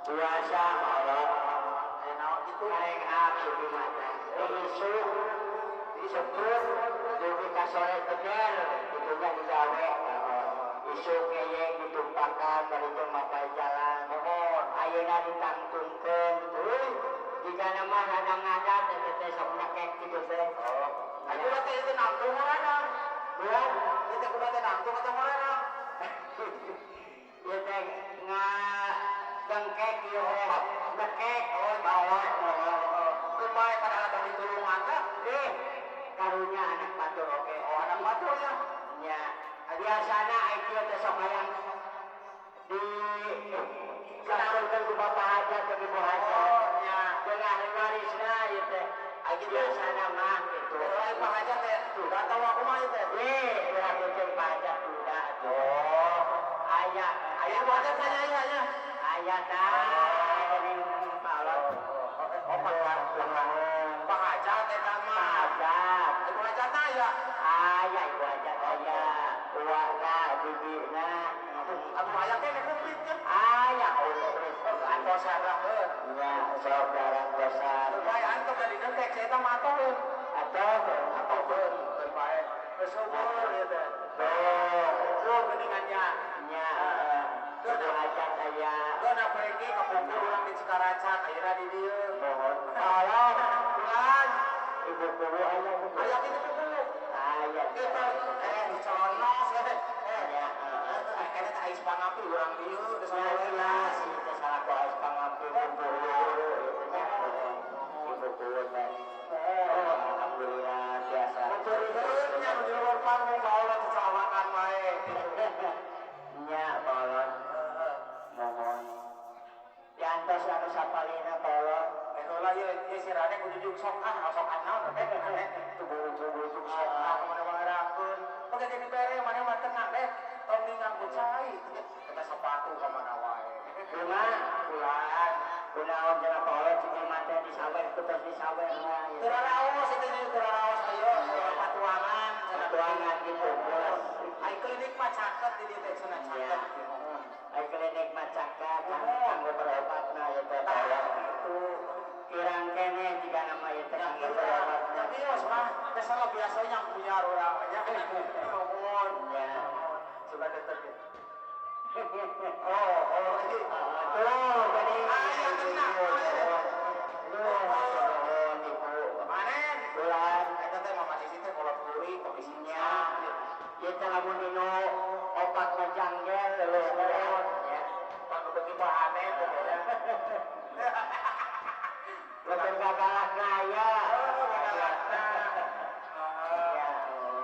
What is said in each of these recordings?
Puasa Allah naik api mata isuk disebut dugi ka sore tegar itunya digawe isuk ngeyeng ditumpakan bari teu mapai jalan mohon ayeuna ditangtungkeun euy jika nama ngadang-ngadang teh teh sok nekek kitu teh. Oh, aya teh itu nangtung ngaranang. Bulan ieu teh kudu teh nangtung atau ngaranang? Ieu teh ngadengkek ieu teh nekek oh bawa oh bae kada ada ditulungan teh. Eh, karunya anak batur oke. Oh, anak batur ya. Nya, biasana ai kieu teh sok hayang di sampurkeun ku bapak hajat ke ibu hajat. Oh, nya. Jeung ahli warisna ieu teh. Ai kitu biasana mah kitu. Oh, pak hajat teh duda atawa kumaha ieu teh? Eh, urang jeung pak hajat duda atuh. Oh, aya aya ibu hajat aya aya aya. Aya tah geuning palot. Oh, pak hajat eta mah. Pak hajat. Ibu hajat aya. Aya ibu hajat aya. Uakna bibina. Atuh aya keneh komplit nya. Aya komplit. Antosan lah heuh. Nya sok darantosan. Bae antok da didengkek sia eta mah atoheun. Atoh atoheun keun bae. Geus subur ieu teh. Tuh, tuh geuningan nya. Nya heeh. Ibu hajat aya. Geuna pergi ka pungkur urang di Cikaracak ayeuna di dieu. Mohon. Tolong bulan ibu kubu aya aya kitu kubu. Aya. Kitu diconos teh. Nya heeh. Eta teh ais pangapi urang dieu geus jelas ieu teh salaku ais pangapi kubu ieu nya. Ibu kubu teh. Oh, alhamdulillah biasa. Mencuriheun nya nu di luar panggung baola teh cawakan wae. Nya baola. Mohon. Diantos anu sapalina baola. Heula ieu ieu si Rade kudu juk sok ah sok naon teh aneh tuh bujuk sok ah mana wangerakeun. Oke jadi bere mana mah tenang deh. Tong ningangkut cai. Eta sepatu ka mana wae. Kumaha bulan. Kunaon cenah baola cik mah teh disawer ku tos disawer mah. Teu raraos eta teh teu raraos ayo. Awas we yang punya urang nya. Nuhun. Ya. Coba tetep ya. Oh, oh, ini. Tuh, jadi Aya tenang. Duh, nuhun Ibu. Manen. Bulan Eta teh mama Sisi teh kolot kuring komisinya. Kita lamun dinu opat ngajanggel leuleus nuhun ya. Panu beuki pahanen teh ya. Boten gagalakna aya. Oh, gagalakna. Ya.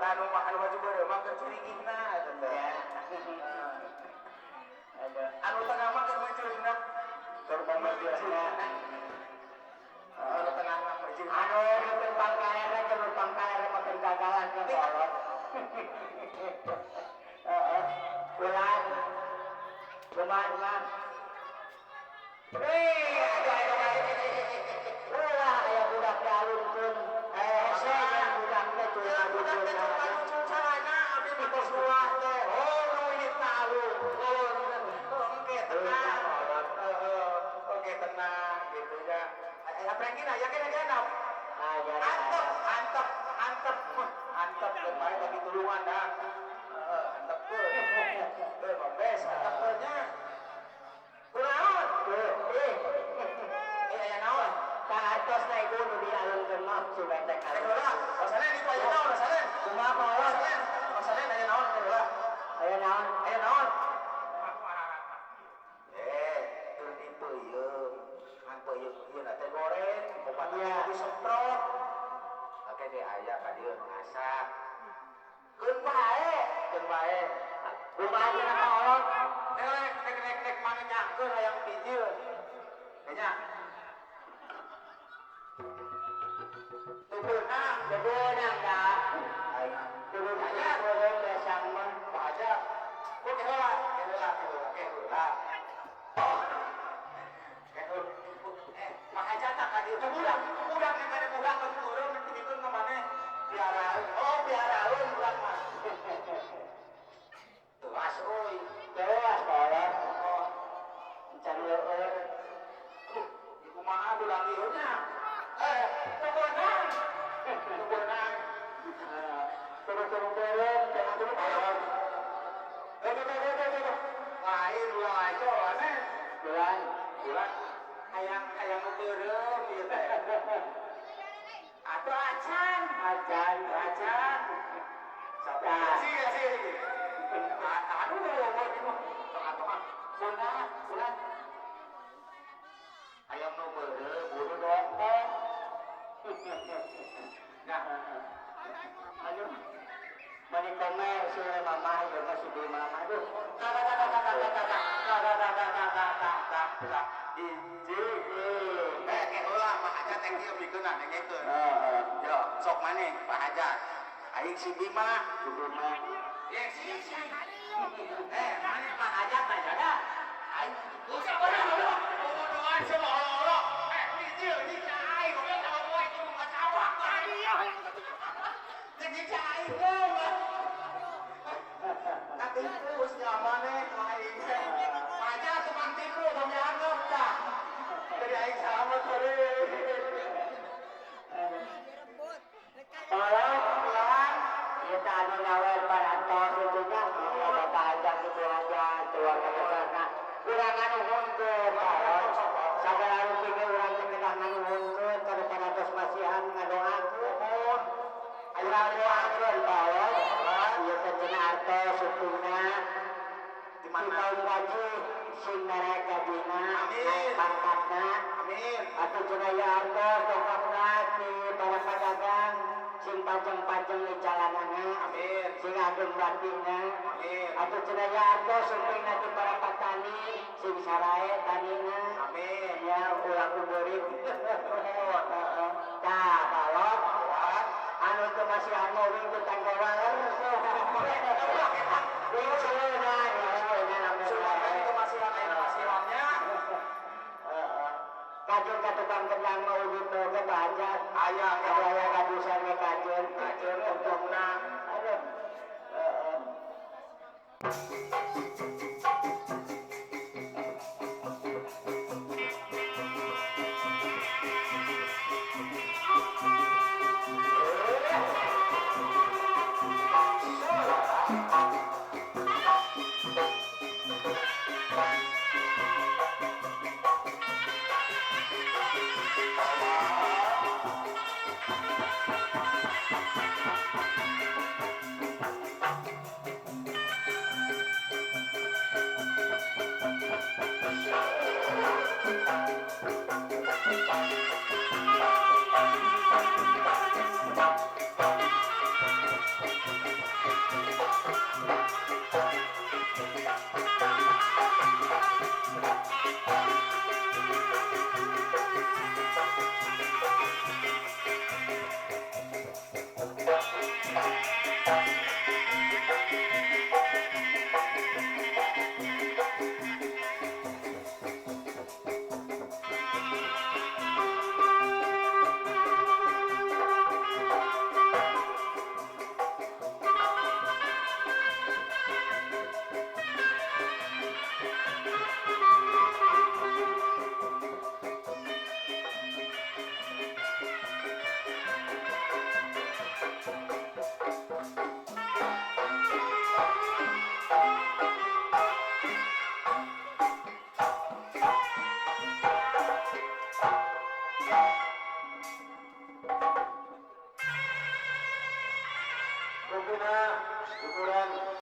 Tanu mah anu baju beureum mah keur curigihna eta teh. Ya. Aduh. Anu tengah mah keur meujeuhna. Keur pameujeuhna. Anu tengah mah meujeuhna. Anu nu pangkalerna jeung nu pangkalerna mah keur gagalakna kolot. Heeh. Bulan. Kumaha mah? Eh, aduh aduh aduh. Ulah aya budak dialunkeun. Hese jeung budak teh Ya, budak teh culun cuma lucu carana abdi mah tos dua teh. Oh, nu ini talungkeun. Oke, tenang. Heeh, oke tenang gitu ya. Aya prengkina yakin aya genap. Aya. Antep, antep, antep. Antep keun bae bagi tulungan dah. Heeh, antep keun. Keun mah bes antep keun nya. Kunaon? Eh, Eh, aya naon? ka atos na ibu nu dialunkeun mah sudah teh Eh, kalung. heula. Masalah itu aya naon, masalah. Kumaha kolot? Masalah, masalah aya naon heula. Aya naon? Aya naon? Eh, keur dipeuyeum. Ngan peuyeum ieu na teh goreng, obat Iya. disemprot. Oke deh aya ka dieu nu ngasak. Keun bae, keun bae. Kumaha cenah kolot? Nek nek nek nek mangenyangkeun hayang bijil. Nya. Teu beunang, Teu beunang da. aing. Kudu goreng besang mah. Pajak. Oke heula, ke heula, ke heula, ke heula. Ke heula. Eh, mahajata ka dieu. Teu budak, budak nek ada budak keur beureum dititipkeun ka maneh. Piaraeun. Oh, piaraeun budak mah. Tewas euy. Tewas kolot. Oh, Can leueur. di kumaha budak ieu nya? Eh, teu beunang. Teu beunang. Turu-turu beureum, Teu beunang. Eh, tuh, tuh, tuh, tuh, tuh. Lain ulah ngaco aneh. Bulan. Bulan hayang hayang nu beureum ieu teh. Atuh acan, Acan. acan. Tah. Sih, sih, sih. Aduh, ini mah tengah-tengah. Bulan, bulan. Hayang nu beureum, Buru dongkok. Nah, Aduh. Mani komersil mama ieu mah si Bima mah aduh. tak tak tak tak tak tak tak tak tak tak tak tak tak tak tak. Hiji. Eh, ke heula Pak Hajat teh kieu bikeunna dengekeun. Heeh. Yo, sok maneh Pak Hajat. Aing si Bima. Si Bima. Ye, si si. Eh, maneh Pak Hajat aja dah. Aing usah bodoh. Bodohan semua olo-olo. Eh, hiji ini aing goblok sama gua itu enggak sawah. Jadi aing goblok. Katipu maneh aing. Pak Hajat tukang tipu tong dianggap tah. Jadi aing selamat sore. Tolong Pulang. kita anu nyawer parantos itu nya Bapak Hajat Ibu Hajat keluarga besarna urang nganuhunkeun kolot. Sagala rupina urang teh kedah nganuhunkeun kana parantos masihan ngadoakeun. Urang doakeun kolot. Ieu teh cenah artos supuna Di di mana? tahun gaji sing narek gajina Amin. naik pangkatna. Amin. Atuh cenah ieu artos dongkapna ti para padagang sing pajeng-pajeng di jalanana. Amin. Sing ageng batina. Amin. Atuh cenah ieu artos sumpingna ti para petani sing sarae tanina. Amin. Ya ulah ku beurit. Heeh. Tah balot anu teu masihan mah uing teu tanggal waler. Wing seueunan, seueunan Sudah itu masihan ayeuna masihannya. Heeh. Kajun ka tukang kendang mah udut oge Pak Hajat. Aya Aya aya kadusan ge kajun. Kajun untungna. Aduh. Heeh. Buktina ukuran.